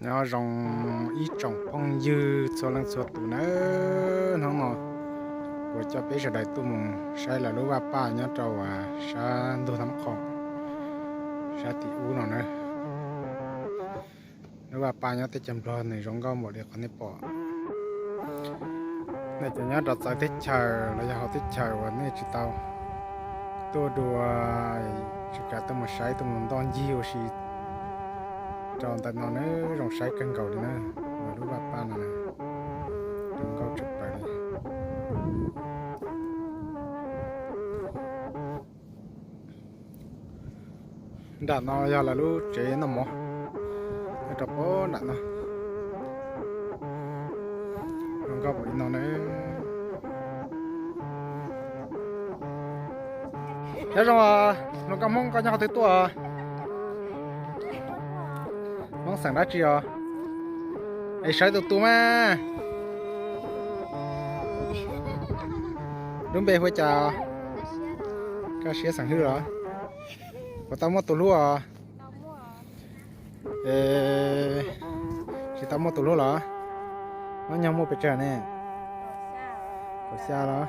Nyob zoo ib tsoom phooj ywg txhua leej txhua tus nawb, hnub no kuv coj peb sawv daws tuaj mus saib lawv lub vaj paj nyob rau sab ntug Nab Qhoom, sab tim ub no na. Lub vaj paj nyob teb chaws Nplog nws zoo nkauj npaum li qhov nej pom. Nej cov nyob rau txawv teb chaws los yog hauv teb chaws uas nej tsis tau tuaj dua, tsis kav tuaj mus saib tuaj mus ntoj ncig ua si rau ntawm no na, zoo saib kawg nkaus li na. Lawv lub vaj paj no zoo nkauj tshaj plaws li. Nram no yog lawv lub tsev noj mov, nyob rau pem nram no. Zoo nkauj npaum li no na. Nyob zoo, hluas nkauj Hmoob, koj nyob qhov twg tuaj? Hmoob xeem dab tsi os? Es sawv tus tus mas. Lub npe hu ua cas? Kaj Siab xeem Hwj los? Puas tau muaj tus hlub os? Es tsis tau muaj tus hlub los? Hnub nyoog muaj pes tsawg ne? Kaum xya los?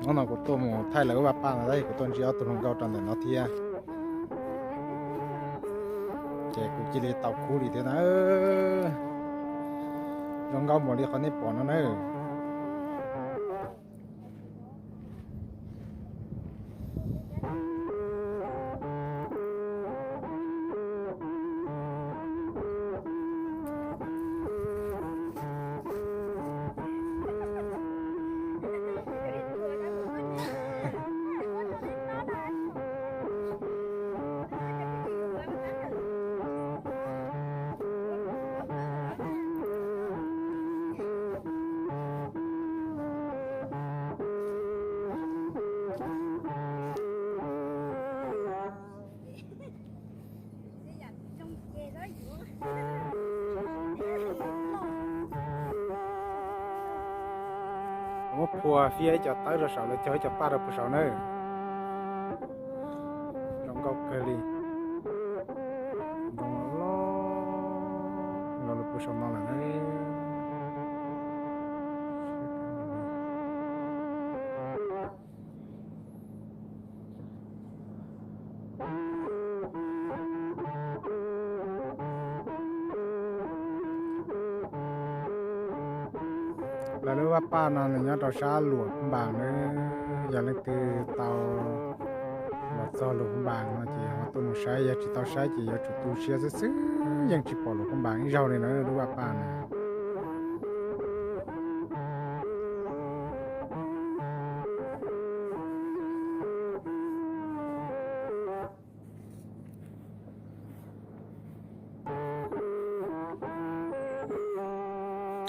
Hnub no kuv tuaj mus thaij lawv lub vaj paj no tab sis kuv tuaj ntsib ob tug hluas nkauj rau ntawm no thiab, ces kuv cia li tau kub li thiab na. Zoo nkauj npaum li qhov nej pom no na. Muab phua fiab ib co tawb rau saum, lawv cog ib co paj rau puag saud nawb. Zoo nkauj kawg li. Ntoo loj loj los puag saum no lawm na. Lawv lub vaj paj no nws nyob rau sab Luam Phab Npas nawb. Yog leej twg tau los txog Luam Phab Npas no ces ho tuaj mus saib, yog tsis tau saib ces yuav tsum tu siab xwb xwb, yeej tsis pom Luam Phab Npas ib zaug li na lub vaj paj na.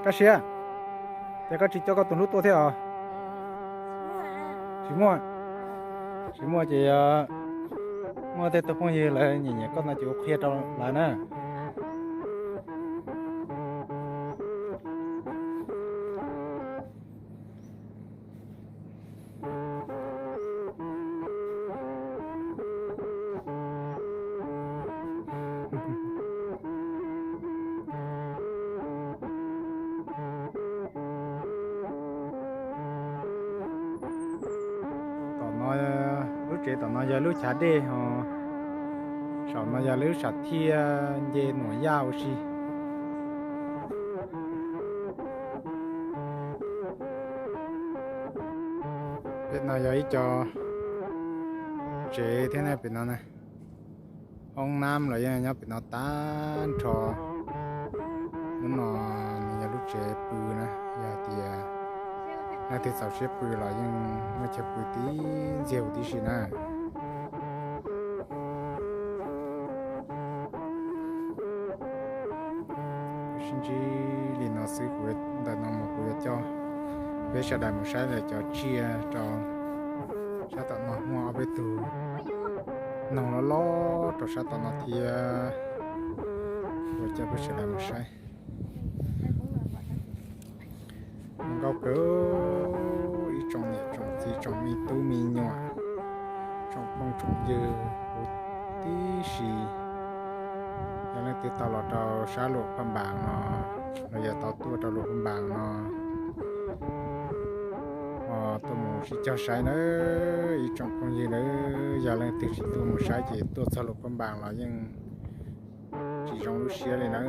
Kaj Siab, ces koj tsis coj koj tus hlub tuaj thiab os? Tsis muaj. Tsis muaj ces muaj tej tug phooj ywg lawv nyiam nyiam koj no ces ua qhia rau lawv na. Tom no, lub tsev tom no yog lub chav dej ho, saum no yog lub sam thiaj nce Nuam Yaj ua si. Pem no yog ib co tsev thiab na, pem no na. Hoob nab los yeej nyob pem no tag nrho. Lub no nws yog lub tsev pw na, yog tias leej twg txaus siab pw los yeej muaj chaw pw tib ntxiag huv tib si na. Sib ntsib li no xwb, kuv ntawm no mus kuv yuav coj peb sawv daws mus saib lawv cov tsiaj rau sab tom no, muaj ob peb tug noog loj loj rau sab tom no thiab, kuv coj peb sawv daws mus saib. Nkauj kawg, ib tsoom niam tsoom txiv tsoom me tub me nyuam, tsoom phooj tsoom ywg huv tib si. Yog twb tau los rau sab Luam Phaj Npas no, los yog tau tuaj rau Luam Phaj Npas no, tuaj mus sib cog saib nawb ib tsoom phooj ywg nawb. Yog leej twg tsis tuaj mus saib ces tuaj txog Luam Phaj Npas los yeej tsis zoo lub siab li nawb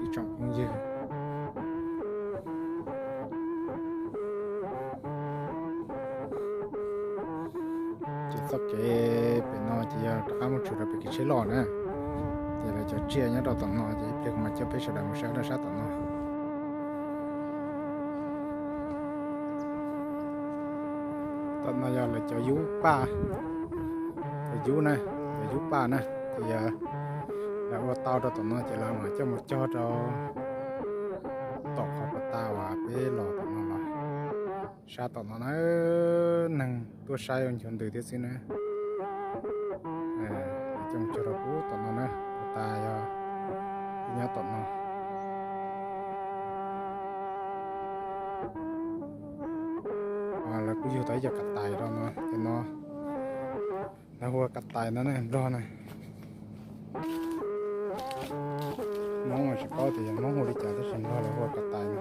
ib tsoom phooj ywg. Ces txoj kev pem no ces yog rov qab mus tshwm rau pem kev tsheb loj na. Ces lawv cov tsiaj nyob rau tom no ces ib pliag kuv mam coj peb sawv daws mus saib rau sab tom no. Tom no yog lawv cov yub paj, cov yub na, cov yub paj na. Ces yog lawv ua tau rau tom no ces lawv mam coj mus cog rau tom qhov pas tas uas peb los tom no los. Sab tom no na, neeg tuaj saib ua nchuav ntws thiab xwb na. Coj mus cog rau pem tom no na, pas tas yog nyob tom no. Lawv kuj yug tau ib co kav tais rau no, cov no lawv hu ua kav tais no ne, Nplog na. Hmoob mas tsis paub tias yog Hmoob hu li cas tab sis Nplog lawv hu ua kav tais no.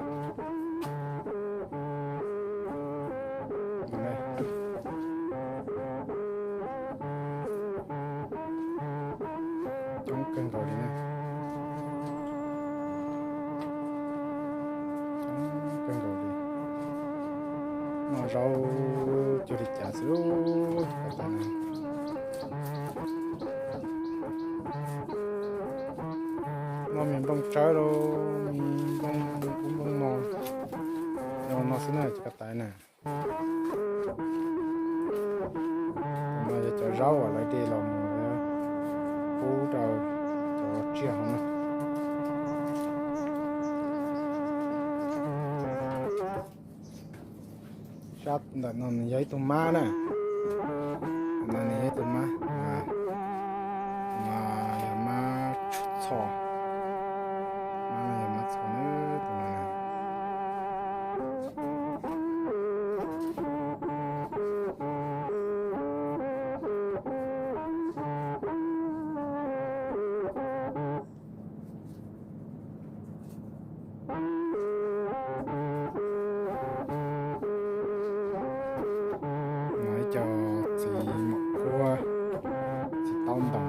Coob kawg nkaus li na. Coob kawg nkaus li. Noj zaub cuag li cas xwb lauj, kav tais no. Noj me nplooj tsawb lauj, me nplooj ub nplooj no, no xwb na cov kav tais na. Cov no yog cov zaub uas lawv de los mus pub rau cov tsiaj hauv na. Sab ntawm no nws yog ib tug mab na. Ntawm no nws yog ib tug mab, no yog mab txho, mab no yog mab txho na, tus no na. No ib co txiv mom kuab, txiv taub ntoos.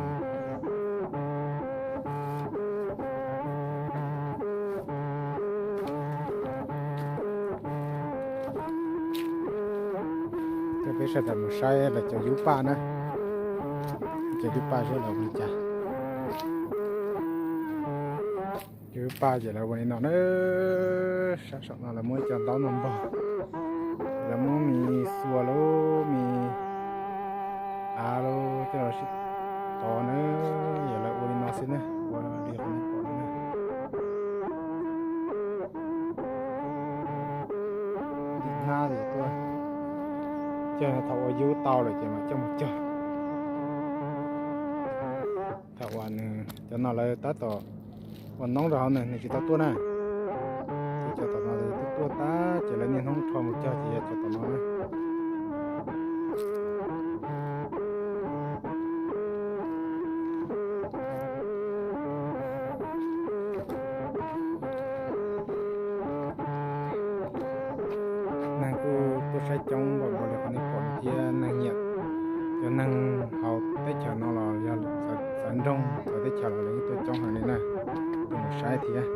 Coj peb sawv daws mus saib lawv cov yub paj na. Cov yub paj saib lawv ua li cas. Cov yub paj ces lawv ua li no na. Sab saum no lawv muab ib co ntaub no npog, lawv muab me xua lub me av lub coj los sib tov na. Yog lawv ua li no xwb na, ua li qhov nej pom no na. Hnab ces tuaj cog, thaum ua yub tau lawm ces mam coj mus cog. Thaum uas nws cov no lawv tab tom ua noob rau hauv na, nws tsis tau tuaj na. Ces cov tom no twb tuaj tag ces lawv niaj hnub rho mus cog ces yog cov tom no na. Neeg kuj tuaj saib coob npaum nkaus li qhov nej pom no thiab, neeg nyiam, cov neeg hauv teb chaws no los yog txawv nroog txawv teb chaws los lawv yeej tuaj coob heev li na, tuaj mus saib thiab.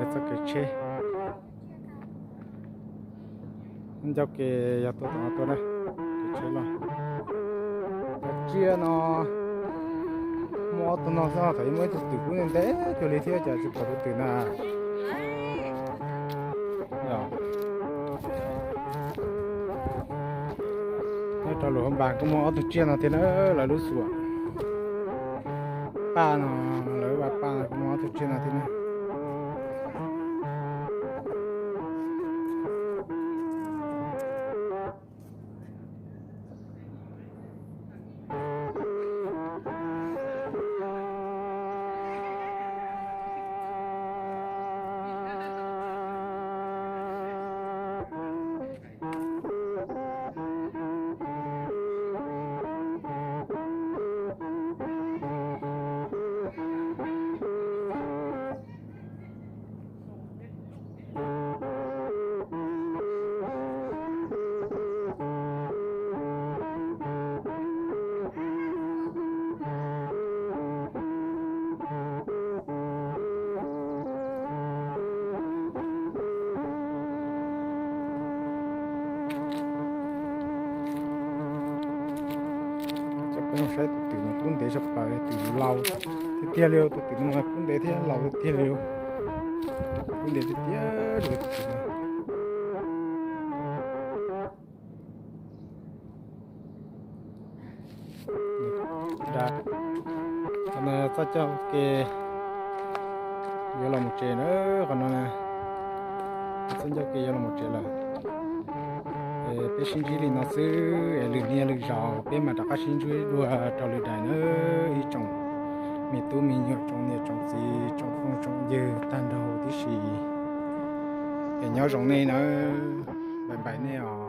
Txoj kev tsheb ncauj ke yog tuaj tom no tuaj na, kev tsheb loj. Cov tsiaj no muaj ob tug no xwb, thaum ub muaj ib tug twm kub ntev ntev cuag li thiab cas tsis pom tus twm na. Nyob rau Luam Phaj Npas kuj muaj ob tug tsiaj no thiab na, lawv lub xuam paj no, lawv lub vaj paj no kuj muaj ob tug tsiaj no thiab na. Saib tus twm no kub ntev tshaj plaws, twm laus tiag tiag li, tus twm no kub ntev thiab laus tiag tiag li, kub ntev tiag tiag li tus twm no. Qhov no txoj coj ke yuav los mus tsev na, qhov no txoj coj ke yuav los mus tsev lawm. Es peb sib ntsib li no xwb es lwm niaj lwm zaus peb mam rov qab sib ntsib dua rau lwm daim na, ib tsoom me tub me nyuam tsoom niam tsoom txiv tsoom phooj tsoom ywg tag nrho huv tib si. Es nyob zoo nej nawb, bye bye nej os.